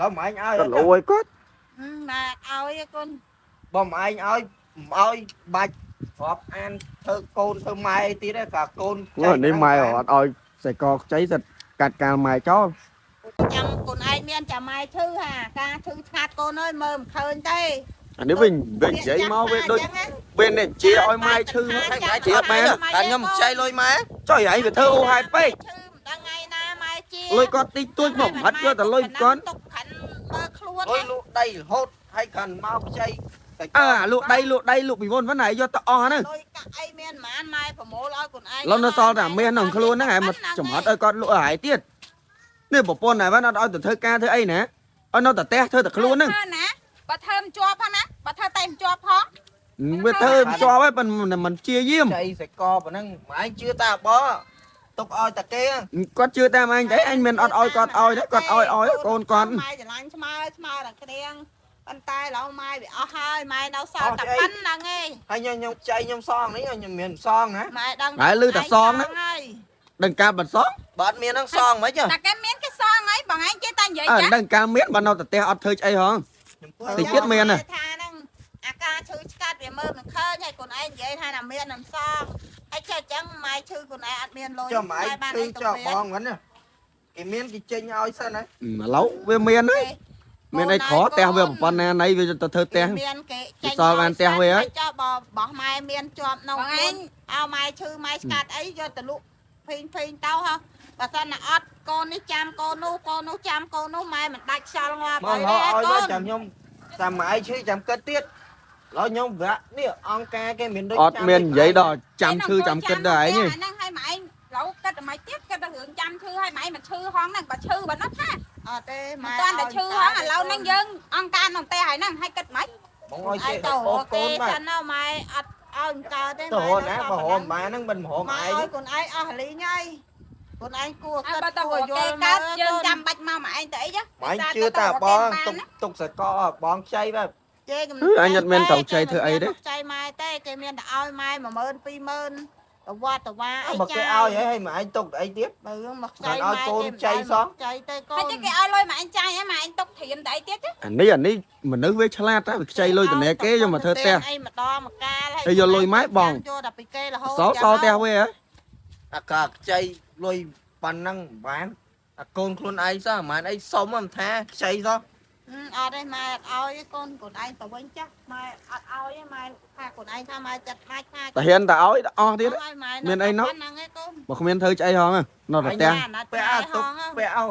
ឡើយម៉ែងឲ្យ គាត់លួយគាត់ ម៉ែឲ្យឯកូន បើម៉ែងឲ្យមិនឲ្យបាច់រាប់អានធ្វើកូនធ្វើម៉ែទៀតទេក៏កូន នេះម៉ែអត់ឲ្យសៃកខ្ចីសិតកាត់កាលម៉ែចោល ចាំកូនឯងមានចាំម៉ែឈឺហាការឈឺឆ្ងាត់កូនអើយមើលមិនឃើញទេ អានេះវិញវិញនិយាយមកវាដូចវានេះជាឲ្យម៉ែឈឺមកជាអត់បាន តែខ្ញុំខ្ចីលុយម៉ែ ចុយឯងវាធ្វើអូហេតុពេក ឈឺមិនដឹងថ្ងៃណាម៉ែជា លុយគាត់តិចតួចមកហិតយកតែលុយគាត់ ទុកខិនមើលខ្លួន លុយលក់ដីរហូតហើយកាន់មកខ្ចី អើលក់ដីលក់ដីលក់ពីមុនហ្នឹងឯងយកទៅអស់ហ្នឹង លុយកាក់អីមានប៉ុន្មានម៉ែប្រមូលឲ្យកូនឯង ឡំនៅសល់តែមាសក្នុងខ្លួនហ្នឹងឯងមកចំហិតឲ្យគាត់លក់ឲ្យឯងទៀតនេះប្រពន្ធឯងអត់ឲ្យទៅធ្វើការធ្វើអីណាឲ្យនៅតែផ្ទះធ្វើតែខ្លួនហ្នឹង ណាបើធ្វើមិនជាប់ផងណាបើធ្វើតែមិនជាប់ផង វាធ្វើជាប់ហើយប៉ុន្តែมันជាយាម ខ្ចីសកប៉ុណ្ណឹងម៉ែជឿតាបទុកឲ្យតាគេ គាត់ជឿតាមអញទេអញមិនអត់ឲ្យគាត់ឲ្យទេគាត់ឲ្យឲ្យកូនគាត់ ម៉ែច្រឡាញ់ស្មើស្មើដល់គ្រៀងប៉ុន្តែឡូវម៉ែវាអស់ហើយម៉ែនៅសល់តែប៉ុណ្្នឹងឯង ហើយខ្ញុំខ្ចីខ្ញុំសងនេះខ្ញុំមានសងណា ម៉ែដឹង ហើយលឺតែសងហ្នឹង ហើយ ដឹងការបន្សង បើអត់មានហ្នឹងសងមិនហ៎ តែគេមានគេសងហើយបងឯងចេះតែនិយាយ អើ ចា ដឹងការមានបើនៅតែផ្ទះអត់ធ្វើស្អីហង ខ្ញុំ តិចទៀតមានណា ថាហ្នឹងអាការឈឺឆ្កាត់វាមើលមិនឃើញហើយកូនឯងនិយាយថាណាមាននឹងសងហើយចេះអញ្ចឹងម៉ែឈឺកូនឯងអត់មានលុយ ចុះម៉ែឈឺចុះបងហ្នឹងគេមានគេចេញឲ្យសិនហើយ ឥឡូវវាមានហើយមានអីក្រផ្ទះវាប៉ុណ្ណាណីវាទៅធ្វើផ្ទះ មានគេចេញ សល់បានផ្ទះវាហើយ ចុះបើបោះម៉ែមានជាប់ក្នុង បងឯង ខ្លួនអោម៉ែឈឺម៉ែឆ្កាត់អីយកទៅលក់ភេងភេងទៅហ៎បើសិនណាអត់កូននេះចាំកូននោះកូននោះចាំកូននោះម៉ែមិនដាច់ខ្យល់ងាប់ មក អីទេ ឲ្យ កូន ចាំខ្ញុំតាមម៉ែឈឺចាំគិតទៀតឡើយខ្ញុំវាក់នេះអង្គការគេមានដូច អត់មាននិយាយដល់ចាំឈឺចាំគិតដល់ឯងទេ ហ្នឹងហើយម៉ែឯងឡូវគិតតែមិនទៀតគិតតែរឿងចាំឈឺហើយម៉ែឯងមិនឈឺហងហ្នឹងបើឈឺបើនោះថា អត់ទេ មិន ម៉ែ តាន់តែឈឺហងឥឡូវហ្នឹងយើងអង្គការក្នុងផ្ទះហើយហ្នឹងហើយគិតមិន បងឲ្យគេ ឯងទៅ អូកូ គេ នបាទ សិនណាម៉ែអត់ឲ្យមិនកើតទេ ទៅរកណាបើរកម៉ែហ្នឹងមិនរក ម៉ែ ឯង ឲ្យកូនឯងអស់លីងហើយកូនឯងគួរ ហើយ គិត បើទៅរក គួរយល់ គេកើតយើង មើល ចាំបាច់មកម៉ែឯងទៅអីចា ម៉ែជឿតាបងទុកទុកសកបងខ្ចីបាទ គេកំ អញអត់មានត្រូវចៃធ្វើអីទេ ចៃម៉ែទេគេមានតែឲ្យម៉ែ10000 20000តវត្តតវ៉ាអី បើគេឲ្យហើយម៉ែឯងទុកអីទៀត បើរឿងមកខ្ចី គាត់ឲ្យកូន ម៉ែគេ ខ្ចីសោះ ខ្ចីទេកូ ហើយ ន គេឲ្យលុយម៉ែឯងចាយហើយម៉ែឯងទុកត្រៀមតែអីទៀតចា អានេះអានេះមនុស្សវាឆ្លាតតែវាខ្ចីលុយតនេគេយកមកធ្វើផ្ទះ អីម្ដងម្កាល ហើយយកលុយម៉ែបង យកតែពីគេរហូត សល់សល់ផ្ទះវាហ៎ អាកាខ្ចីលុយប៉ុណ្ណឹងបានអាកូនខ្លួនឯងសោះមិនអីសុំមិនថាខ្ចីសោះ អត់ទេម៉ែអត់ឲ្យទេកូនកូនឯងទៅវិញចាស់ម៉ែអត់ឲ្យទេម៉ែថាកូនឯងថាម៉ែចិត្តដាច់ថា តែហ៊ានតែឲ្យអស់ទៀត ឲ្យម៉ែ មានអីណោះ ហ្នឹងឯងកូន បើគ្មានធ្វើស្អីហងនៅតែផ្ទះ អាណិត ពាក់អាទុក ម៉ែហង ពាក់អោ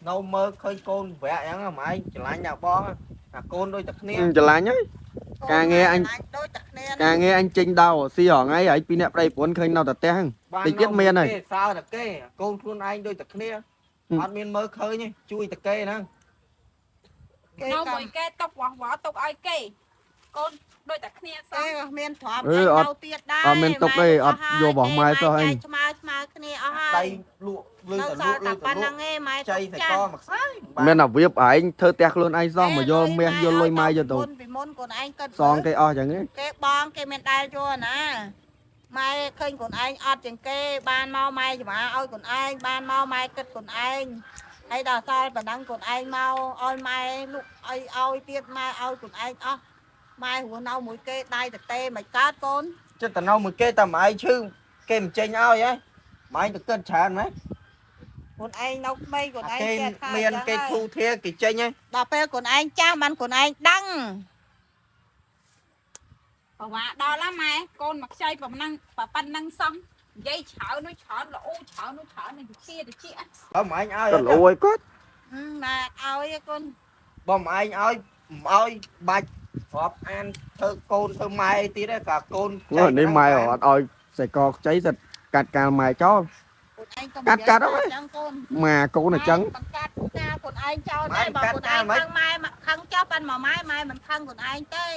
នៅមើលឃើញកូនវគ្គអញ្ចឹងម៉ែឯងច្រឡាញ់ដល់បងអាកូនដូចតែគ្នា ច្រឡាញ់ហើយ ការងារអញ ដូចតែគ្នា ការងារអញចេញដោស៊ីរងថ្ងៃហើយពីរអ្នកប្តីប្រពន្ធឃើញនៅតែផ្ទះហ្នឹង តិចទៀតមានហើយ គេសើតែគេកូនខ្លួនឯងដូចតែគ្នាអត់មានមើលឃើញទេជួយតែគេហ្នឹង គេ នៅ ក៏ មួយគេទុកវ៉ាស់វ៉ទុកឲ្យគេកូនដូចតែគ្នាសោះ គេក៏មានទ្រាំ អឺអត់ នៅទៀតដែរ អត់មានទុកទេអត់យករបស់ម៉ែសោះអី ឆ្មើឆ្មើគ្នាអស់ហើ ដៃ យ លក់លឺ នៅ តែ សល់តែ លក់លឺតែលក់ ប៉ុណ្្នឹងឯងម៉ែ ចៃ ទុក តែកមកខ្សែ មានតែវាបឯងធ្វើផ្ទះខ្លួនឯងសោះមកយកមាសយកលុយម៉ែយកទៅ ពីមុនកូនឯងគិត សងគេអស់ចឹងទេ គេបងគេមានដែលយកណាម៉ែឃើញកូនឯងអត់ជាងគេបានមកម៉ែច្មាឲ្យកូនឯងបានមកម៉ែគិតកូនឯងហើយដល់សល់ប៉ុណ្ណឹងកូនឯងមកឲ្យម៉ែលក់អីឲ្យទៀតម៉ែឲ្យកូនឯងអស់ម៉ែរស់នៅមួយគេដៃតទេមិនកើតកូន ចិត្តតែនៅមួយគេតែម៉ែឈឺគេមិនចេញឲ្យហ៎ម៉ែទៅគិតច្រើនម៉េច កូនឯងនៅក្មេងកូនឯង គេ ចេះថា មានគេធូធាគេចេញហ៎ ដល់ពេលកូនឯងចាស់បានកូនឯងដឹង ប្រវ៉ាដល់ហើយម៉ែកូនមកខ្ចីប៉ុណ្ណឹងប៉ុណ្ណឹងសោះនិយាយច្រើននោះច្រើនល្អច្រើននោះច្រើននឹងតិចតិច បើម៉ែឲ្យ គាត់លួយគាត់ ម៉ែឲ្យឯកូន បើម៉ែឲ្យមិនឲ្យបាច់រាប់អានធ្វើកូនធ្វើម៉ែទៀតទេក៏កូន នេះម៉ែអត់ឲ្យសៃកខ្ចីសិតកាត់កាលម៉ែចោល កូនឯងកុំ កាត់កាត់អី ចឹងកូន ម៉ែកូនអញ្ចឹង បង្កាត់ការកូនឯងចោលដែរបើកូនឯងខឹងម៉ែខឹងចោលប៉ាន់មកម៉ែម៉ែមិនខឹងកូនឯងទេ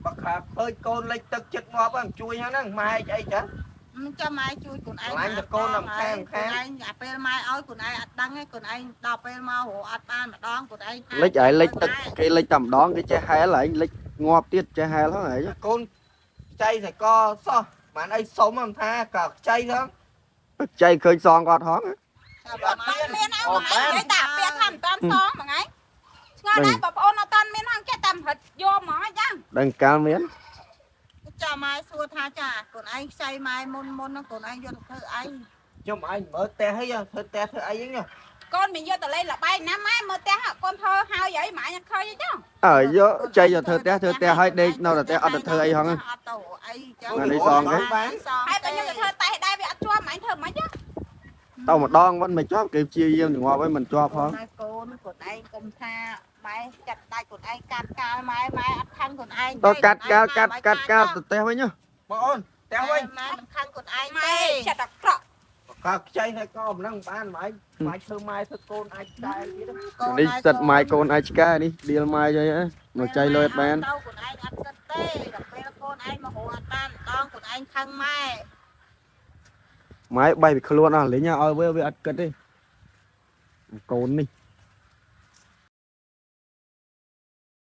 បើខាឃើញកូនលិចទឹកចិត្តងាប់ហ្នឹងជួយហ្នឹងម៉ែអីចឹង មិនចាំម៉ែជួយកូនឯង ឆ្លាញ់តែកូនតែម្ខាងម្ខាង កូនឯងអាពេលម៉ែឲ្យកូនឯងអត់ដឹងទេកូនឯងដល់ពេលមករកអត់បានម្ដងកូនឯងថា លិចឲ្យលិចទឹកគេលិចតែម្ដងគេចេះហែលឯងលិចងាប់ទៀតចេះហែលហ្នឹងឯង កូនខ្ចីសកសោះមិនអីសុំហ្នឹងថាក៏ខ្ចីហ្នឹង ខ្ចីឃើញសងគាត់ហង ថាបើ អត់ ម៉ែ មានអើម៉ែនិយាយតែពាក្យថាមិនតាន់សងហ្មងឯង ដែរបងប្អូនអត់តាន់មានហងចេះតែរត់យកហ្មងអញ្ចឹង ដឹងកាលមាន ចាម៉ែសួរថាចាកូនឯងខ្ចីម៉ែមុនមុនហ្នឹងកូនឯងយកទៅធ្វើអី ខ្ញុំឯងមើលផ្ទះអីធ្វើផ្ទះធ្វើអីហ្នឹង កូនមិនយកទៅលេងលបែងណាម៉ែមើលផ្ទះកូនធ្វើហើយអីម៉ែញ៉ាំឃើញអីចឹង អើយកចៃយកធ្វើផ្ទះធ្វើផ្ទះឲ្យដេកនៅតែផ្ទះអត់ទៅធ្វើអីហង អត់ទៅអីចឹង ណានេះសងគេ ហើយបើខ្ញុំទៅធ្វើតែដែរវាអត់ជាប់ម៉ែធ្វើមិនចឹង ទៅម្ដងវិញមិនជាប់គេព្យាយាមចងប់ឲ្យមិនជាប់ផង ម៉ែកូនកូនឯងកុំថាម៉ែចាត់ដាច់កូនឯងកាត់កាលម៉ែម៉ែអត់ខឹងកូនឯង តកាត់កាលកាត់កាត់កាលទៅផ្ទះវិញហ៎ បងអូនផ្ទះវិញ ម៉ែមិនខឹងកូនឯង ម៉ែ ទេ ចិត្តអាក្រក់ ក៏ខ្ចីហើយក៏មិនដឹងបានម៉ែម៉ែធ្វើម៉ែធ្វើកូនអាចតែទៀត នេះសិតម៉ែកូនអាចឆ្កែនេះឌៀលម៉ែចុយហ៎មកចៃលុយអត់បាន ទៅកូនឯងអត់គិតទេដល់ពេលកូនឯងមករអត់បានម្ដងកូនឯងខឹងម៉ែ ម៉ែបែកពីខ្លួនអស់លេងឲ្យវាវាអត់គិតទេកូននេះ